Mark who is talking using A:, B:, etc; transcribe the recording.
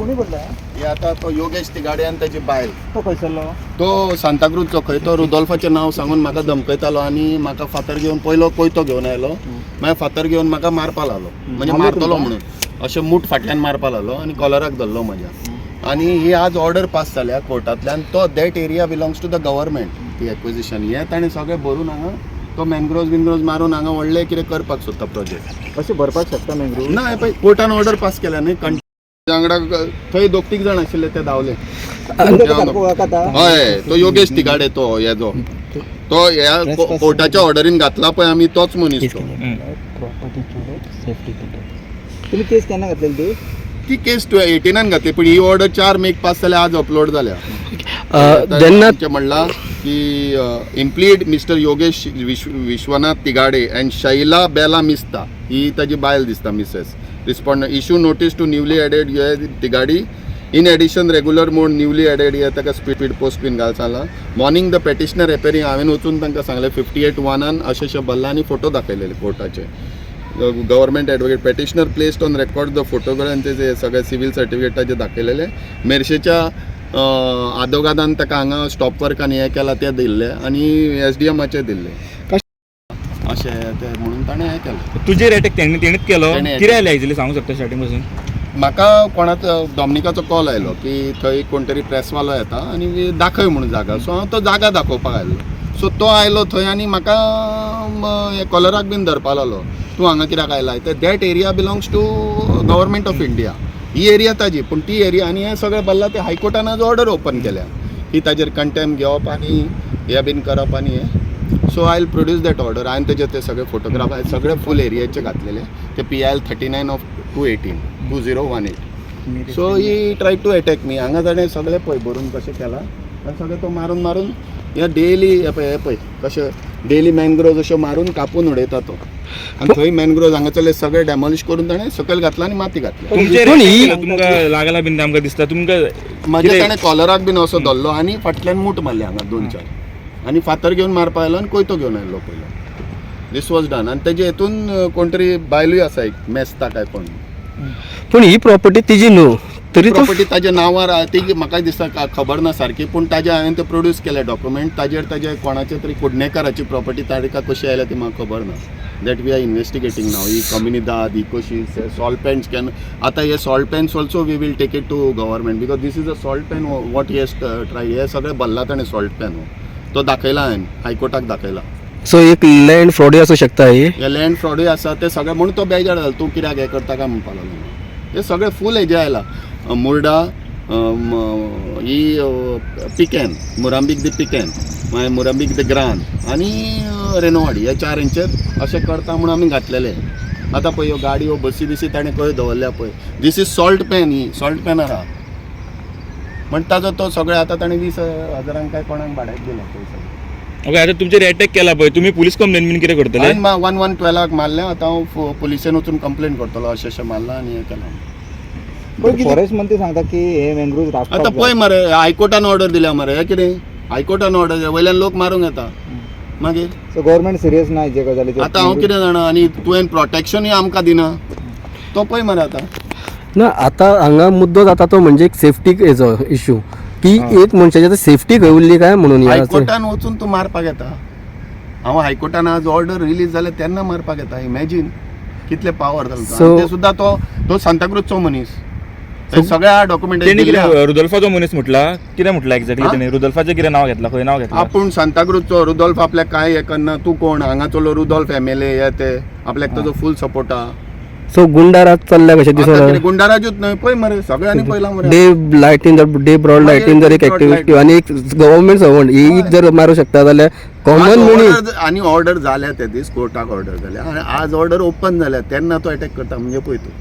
A: कोणी पडला?
B: हे आता तो योगेश तिगाडे आनी ताची बायल.
A: तो खंयसरलो?
B: तो सांताक्रूजचो खंय. तो रुदोल्फाचें नांव सांगून म्हाका धमकयतालो आनी म्हाका फातर घेवन, पयलो कोयतो घेवन आयलो, मागीर फातर घेवन म्हाका मारपा लागलो, म्हणजे
A: मारलो
B: मारतलो
A: तुमकां?
B: म्हणून अशें मूठ फाटल्यान मारपा लागलो आनी कॉलराक धरलो म्हज्या. आनी ही आज ऑर्डर पास जाल्या कोर्टांतल्यान. तो that area belongs to the government. ती एक्विजिशन हें ताणें सगळें भरून हांगा तो मॅनग्रोव्स बिनग्रोव्स मारून हांगा व्हडलें कितें करपाक सोदता प्रोजेक्ट.
A: अशें भरपाक शकता मॅंग्रोव?
B: ना, हें पळय, कोर्टान ऑर्डर पास केल्या न्ही. वांगडा थंय दोग तीग जाण आशिल्ले, ते धांवले.
A: सारको वळखता?
B: हय, तो योगेश तिगाडे, तो हेजो, तो ह्या कोर्टाच्या ऑर्डरीन घातला पळय आमी, तोच मनीस तो.
A: तुम्ही केस केन्ना घातलेली ती?
B: ती केस 18 घातली, पण ही ऑर्डर 4 मेक पास जाल्या, आज अपलोड जाल्या.
C: जेन्ना
B: आमचें म्हणलां की implead Mister Yogesh Vishwanath Tigade and Shaila Bela Mista, ही ताजी बायल दिसता, Mrs respondent, issue notice to newly added Tigadi. In addition, regular mode newly added हे ताका स्पीड पोस्ट बीन घाल सांगलां. मॉर्निंग the petitioner एपेरींग, हांवें वचून तांकां सांगलें, 58(1) अशें अशें भरलां आनी photo दाखयलेले कोर्टाचे. Government advocate petitioner placed on record the photograph आनी तेजे सगळे सिवील सर्टिफिकेटाचे दाखयलेले. मेरशेच्या आदोगादान ताका हांगा स्टॉप वर्कान हें केलां तें दिल्लें आनी एसडीएमाचें दिल्लें, अशें तें म्हणून ताणें हें केलें.
D: तुजेर अटॅक तेणें तेणेच केलो?
B: तेणें.
D: कितें जालें एक्चुअली, सांगू शकता स्टार्टिंग पासून?
B: म्हाका कोणाचो, डॉमनिकाचो कॉल आयलो की थंय कोण तरी प्रेसवालो येता आनी दाखय म्हणून जागा. सो हांव तो जागा दाखोवपाक आयलो. सो तो आयलो थंय आनी म्हाका कॉलराक बीन धरपाक लागलो, तूं हांगा कित्याक आयला? ते that area belongs to government of India. He area ताजी, पूण ती एरिया आनी हें सगळें भरलां. ते हायकोर्टान आज ऑर्डर ओपन केल्या की ताजेर कंटेम घेवप आनी हें बीन करप आनी हें. So I will produce that order. हांवें तेजे ते सगळे फोटोग्राफ हांवें सगळे फूल एरियाचे घातलेले. ते PIL 39 of 218 2018. So he try to attack me. हांगा ताणें सगळें पळय भरून कशें केलां आनी सगळें तो मारून मारून हे डेली, हे पळय, हे पळय कशें डेली मॅनग्रोव्ज अश्यो मारून कापून उडयता तो. आनी थंय मॅनग्रोव्ज हांगासरले सगळे डॅमोलिश करून ताणें सकयल घातला आनी माती घातली.
D: तुमचेर
C: पूण
D: attack
C: ही-
D: केलो, तुमकां लागला बीन ते आमकां दिसता तुमकां.
B: म्हजे
D: कितें-
B: ताणें कॉलराक बीन असो धरलो आनी फाटल्यान मूठ मारली हांगा दोन चार आनी फातर घेवन मारपा आयलो आनी कोयतो घेवन आयलो पयलो. This was done. आनी तेजे हेतून कोण तरी बायलूय आसा एक, मेस्ता काय कोण.
C: पूण ही प्रॉपर्टी तिजी न्हू, तरी तो
B: प्रॉपर्टी ताज्या नांवार आहा ती, म्हाका दिसता खबर ना सारकी, पूण ताजे हांवें ते प्रोड्यूस केले डॉक्युमेंट. ताजेर ताजे कोणाचे तरी कुडणेकाराची प्रॉपर्टी ताका कशी आयल्या ती म्हाका खबर ना. That we are investigating now. ही कम्युनिदाद ही कशी सॉल्ट पॅन्स can आतां हे salt pans also we will take it to government because this is a salt pan what he has try. हे सगळें भरला ताणें सॉल्ट पॅन, तो दाखयला हांवें, हायकोर्टाक दाखयला.
C: सो एक लँड फ्रॉडूय आसूं शकता ही.
B: हे लँड फ्रॉडूय आसा ते सगळे, म्हणून तो बेजार जालो, तूं कित्याक हें करता काय म्हणपाक लागलो. हे सगळे फूल हेजे आयला, मुर्डा, ही पिकेन, मुरांबीक दी पिकेन, मागीर मुरांबीक दी ग्रान आनी रेनोवाडी, ह्या चार हेंचेर अशें करता म्हणून आमी घातलेले. आतां पळय, ह्यो गाडयो बसी बिसी ताणें खंय दवरल्या पळय. This is salt pan. He salt पॅनार आहा म्हण ताजो तो सगळें आतां ताणें 20 हजारांक काय कोणाक भाड्याक दिला पळय सगळें.
D: ओके, आतां तुमचेर अटॅक केला पळय, तुमी पुलीस कंप्लेन बीन कितें करतले?
B: हांवें 1112 मारलें. आतां हांव पुलिसेन वचून कंप्लेन करतलो, अशें अशें मारलां आनी हें केलां.
A: फॉरेस्ट मंत्री सांगता की हे मॅंग्रोव
B: आतां
A: राखपाक.
B: पळय मरे, हायकोर्टान ऑर्डर दिल्या मरे. हें कितें, हायकोर्टान ऑर्डर दिल्या, वयल्यान लोक मारूंक येता मागीर.
A: सो गव्हर्मेंट सिरियस ना हेजे गजालीचेर?
B: आतां हांव कितें जाणा, आनी तुवें प्रोटेक्शनूय आमकां दिना तो पळय मरे आतां.
C: ना, आतां हांगा मुद्दो जाता तो म्हणजे एक सेफ्टी हेजो इशू की एक मनशाची सेफ्टी खंय उरली काय म्हणून हे आसा.
B: हायकोर्टान वचून तूं मारपाक येता. हांव हायकोर्टान आज ऑर्डर रिलीज जाल्या तेन्ना मारपाक येता, इमॅजीन कितले पावर जालो. ते सुद्दां तो तो सांताक्रूजचो मनीस. ते सगळ्या डॉक्युमेंट.
D: तेणी कितें रुदोल्फाचो मनीस म्हटला, कितें म्हटला एक्झॅक्टली?
B: हा?
D: तेणी रुदोल्फाचें कितें नांव घेतलां, खंय नांव घेतलां?
B: आपूण सांताक्रूजचो रुदोल्फ, आपल्याक कांय हें करना, तूं कोण हांगाचलो रुदोल्फ एमएलए हे ते, आपल्याक ताजो फूल सपोर्ट आहा.
C: सो गुंडाराज चल्ल्या कशें
B: आतां
C: दिसना?
B: कितें गुंडाराजूच न्हय, पळय मरे, सगळ्यांनी पळयलां मरे.
C: डे लायटीन जर डे ब्रॉड
B: मागीर
C: लायटीन जर एक
B: broad
C: activity
B: light.
C: आनी एक गव्हर्मेंट सर्वंट ही एक जर मारूं शकता जाल्यार कॉमन
B: आज
C: मनीस.
B: आनी ऑर्डर जाल्या ते दीस कोर्टाक ऑर्डर जाल्या आनी आज ऑर्डर ओपन जाल्या तेन्ना तो अटॅक करता म्हणजे पळय तूं.